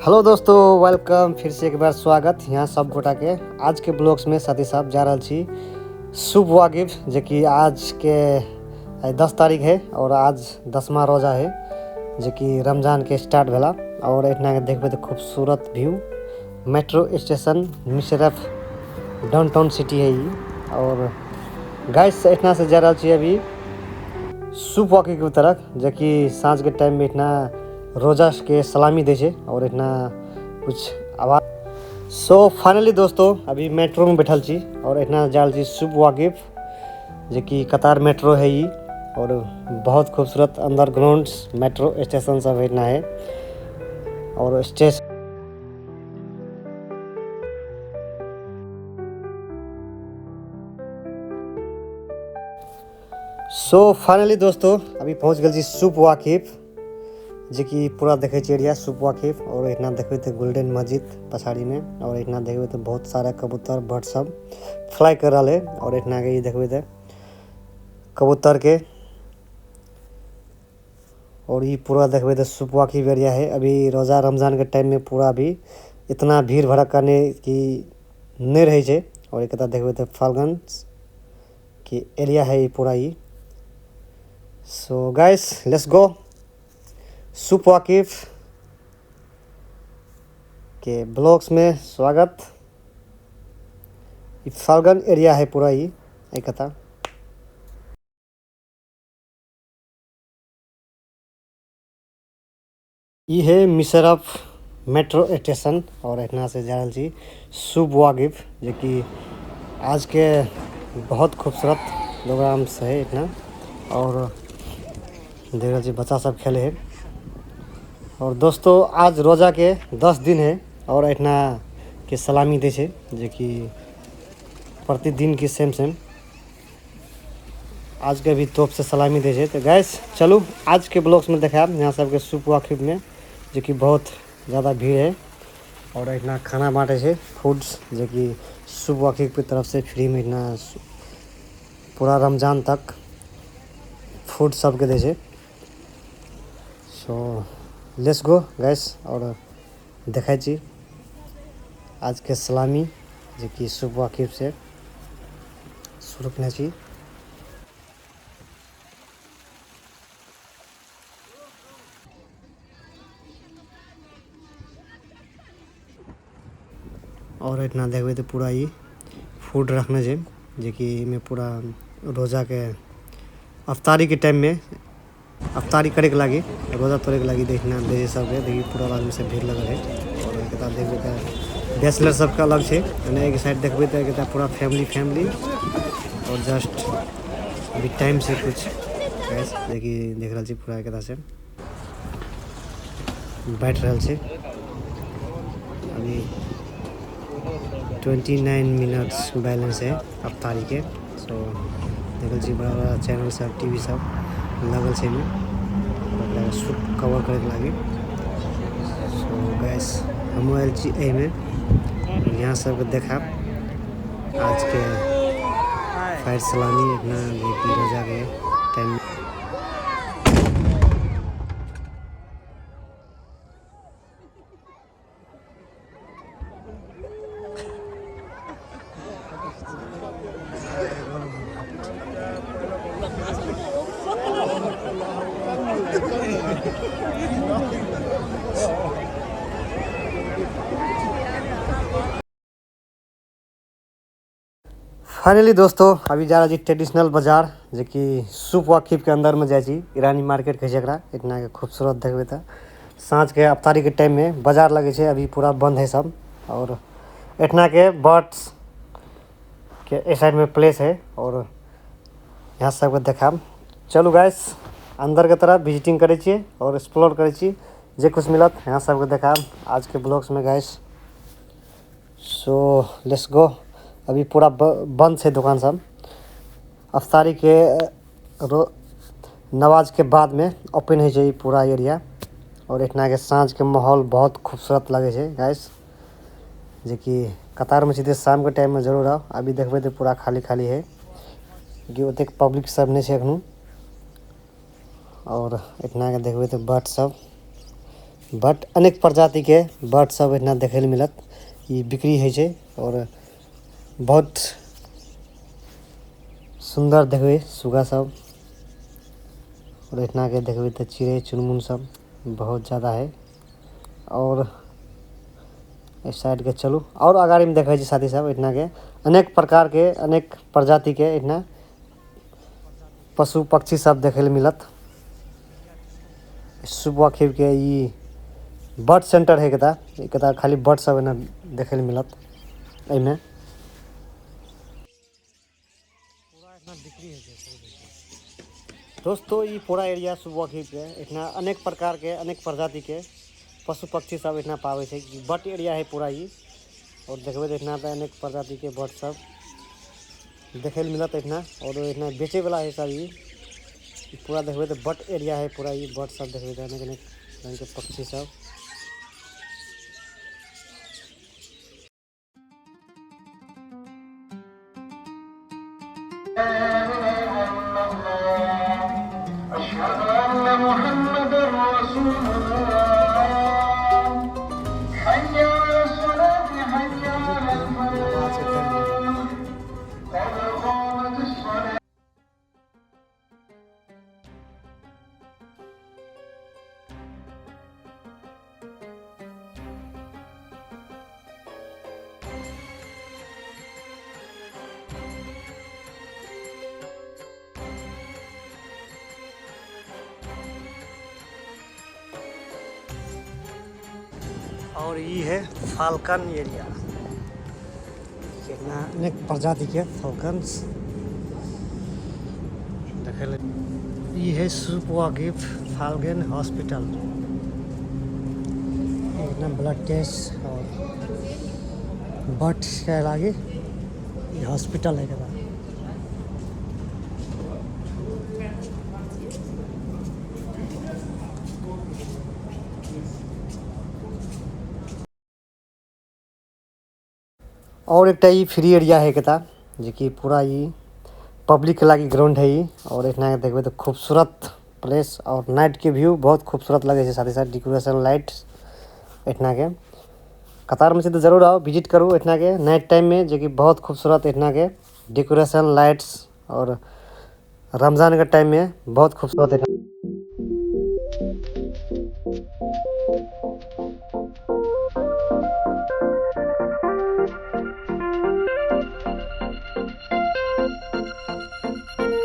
Hello दोस्तों, welcome फिर से एक बार स्वागत यहाँ सब गोटा के आज के ब्लॉग्स में। साथी साहब जा रहा छी शुभ वाकिफ, जे कि आज के 10 तारीख है और आज 10वां रोजा है जे कि रमजान के स्टार्ट भेला। और एहिठिना के देखबै तऽ खूबसूरत view, metro station Mishref downtown city है ई। और गाइस एहिठिना से जा रहल छी अभी शुभ वाकिफ के तरफ, जे कि साँझ के टाइम में एहिठिना रोजा के सलामी दै छै और एहिठिना कुछ आवाज। सो फाइनली दोस्तों अभी मेट्रो में बैठल छी और एहिठिना जा रहल छी शुभ वाकिफ, जे कि कतार मेट्रो है ई। और बहुत खूबसूरत अंडरग्राउंड मेट्रो स्टेशन सब एहिठिना है। और स्टेशन सो फाइनली दोस्तों अभी पहुँच गेल छी शुभ वाकिफ, जे कि पूरा देखै छी एरिया शुभ वाकिफ। और एहिठिना देखबै तऽ गोल्डन मस्जिद पछाड़ी में, और एहिठिना देखबै तऽ बहुत सारा कबूतर बर्ड सब फ्लाई कर रहल है। और एहिठिना के ई देखबै तऽ कबूतर के, और ई पूरा देखबै तऽ शुभ वाकिफ एरिया है। अभी रोजा रमजान के टाइम में पूरा अभी इतना भीड़ भड़क्का नहि कि नहि रहै छै। और एक देखबै तऽ फाल्गन के एरिया है ई पूरा ई। सो गाइस let's go शुभ वाकिफ के ब्लॉग्स में स्वागत। ई फाल्गन एरिया है पूरा ई एक ई है मिशरफ मेट्रो स्टेशन। और एहिठिना से जा रहल छी शुभ वाकिफ, जे कि आज के बहुत खूबसूरत प्रोग्राम से है एहिठिना। और देख रहल छी बच्चा सब खेले है। और दोस्तों आज रोजा के 10 दिन है और एहिठिना के सलामी दै छै, जे कि प्रतिदिन की सेम सेम आज के भी तोप से सलामी दै छै। तो गैस चलू आज के ब्लॉग्स में देखायब यहाँ सबके शुभ वाकिफ में, जे कि बहुत ज़्यादा भीड़ है। और एहिठिना खाना बाँटै छै फूड्स, जे कि शुभ वाकिफ के तरफ से फ्री में एहिठिना पूरा रमजान तक फूड सबके दै छै। सो let's go gas और देखै छी आज के सलामी, जे कि शुभ वाकिफ से शुरू केने छी। और एहिठिना देखबै तऽ पूरा ई फूड रखने छै, जे कि एहिमे पूरा रोजा के अफ्तारी के टाइम में अफ्तारी करे के लागी, रोजा तोड़े के लागी देखना दै छै सबके। देखी पूरा आदमी सब भीड़ लगल है। और एक देखबै तऽ बैचलर सबके अलग छै, यानी एक साइड देखबै तऽ एक पूरा फैमिली फैमिली। और जस्ट अभी टाइम से कुछ गैस देखी देख रहल छी पूरा एक से बैठ रहल छै। अभी 29 मिनट्स बैलेंस है अफ्तारी के। सो देखल छी बड़ा बड़ा चैनल सब टीवी सब लगल छै एहिमे शूट कवर करे के लागी। सो गैस हमहूँ आयल छी एहिमे, यहाँ सबके देखाब आज के फायर सलामी इतना जे कि रोजा के टाइम। फाइनली दोस्तों अभी जा रहा छी ट्रेडिशनल बाजार, जे कि शुभ वाकिफ के अंदर में जाइ छी। ईरानी मार्केट कहै छै एकरा। इतना के खूबसूरत देखबै तऽ साँझ के अफ्तारी के टाइम में बाजार लगै छै। अभी पूरा बंद है सब। और एहिठिना के बर्ड्स के एहि साइड में प्लेस है और यहाँ सबके देखाब। चलू गाइस अंदर के तरफ विजिटिंग करै छियै और एक्सप्लोर करै छी, जे कुछ मिलत यहाँ सबके देखाब आज के ब्लॉग्स में गाइस। So let's go. अभी पूरा बंद छै दुकान सब। अफ्तारी के नमाज के बाद में ओपन होइ छै ई पूरा एरिया। और एहिठिना के साँझ के माहौल बहुत खूबसूरत लगै छै गाइस, जे कि कतार में छी तऽ शाम के टाइम में जरूर आउ। अभी देखबै तऽ पूरा खाली खाली है, कि ओतेक पब्लिक सब नहि छै एखनो। और एहिठिना के देखबै तऽ बर्ड सब बट अनेक प्रजाति के बर्ड सब एहिठिना देखै लए मिलत। ई बिक्री होइ छै और बहुत सुन्दर देखबै सुगा सब। और एहिठिना के देखबै तऽ चिड़ै चुनमुन सब बहुत ज्यादा है। और एहि साइड के चलू और अगाड़ी में देखै छी साथी सब एहिठिना के अनेक प्रकार के अनेक प्रजाति के एहिठिना पशु पक्षी सब देखै लए मिलत। सुबह खेब के ई बर्ड सेंटर है कता, कता खाली बर्ड सब एना देखै लए मिलत एहिमे। दोस्तों ई पूरा एरिया सुबह खेब के एहिठिना अनेक प्रकार के अनेक प्रजाति के पशु पक्षी सब एहिठिना पाबै छै। बर्ड एरिया है पूरा ई। और देखबै तऽ एहिठिना तऽ अनेक प्रजाति के बर्ड सब देखै लए मिलत एहिठिना। और एहिठिना बेचै वाला है सब। ई पूरा देखबै तऽ बर्ड एरिया है पूरा। ई बर्ड सब देखबै तऽ अनेक अनेक रंग के पक्षी सब। أشهد أن محمدا رسول الله حي على الصلاة حي على الفلاح قد قامت الصلاة। और ये है फाल्कन एरिया, कितना अनेक प्रजाति के फाल्कन देखे ले। ये है सुपवागिफ फाल्गन हॉस्पिटल। इतना ब्लड टेस्ट और बर्ड के लागे ये हॉस्पिटल है। और एक ई फ्री एरिया है कता, जे कि पूरा ई पब्लिक के लागी ग्राउंड है ई। और एहिठिना देखबै तऽ खूबसूरत प्लेस और नाइट के व्यू बहुत खूबसूरत लगे छै। साथ ही साथ डेकोरेशन लाइट एहिठिना के कतार में छै तऽ जरूर आउ विजिट करू एहिठिना के नाइट टाइम में, जे कि बहुत खूबसूरत एहिठिना के डेकोरेशन लाइट्स और रमजान के टाइम में बहुत खूबसूरत एहिठिना।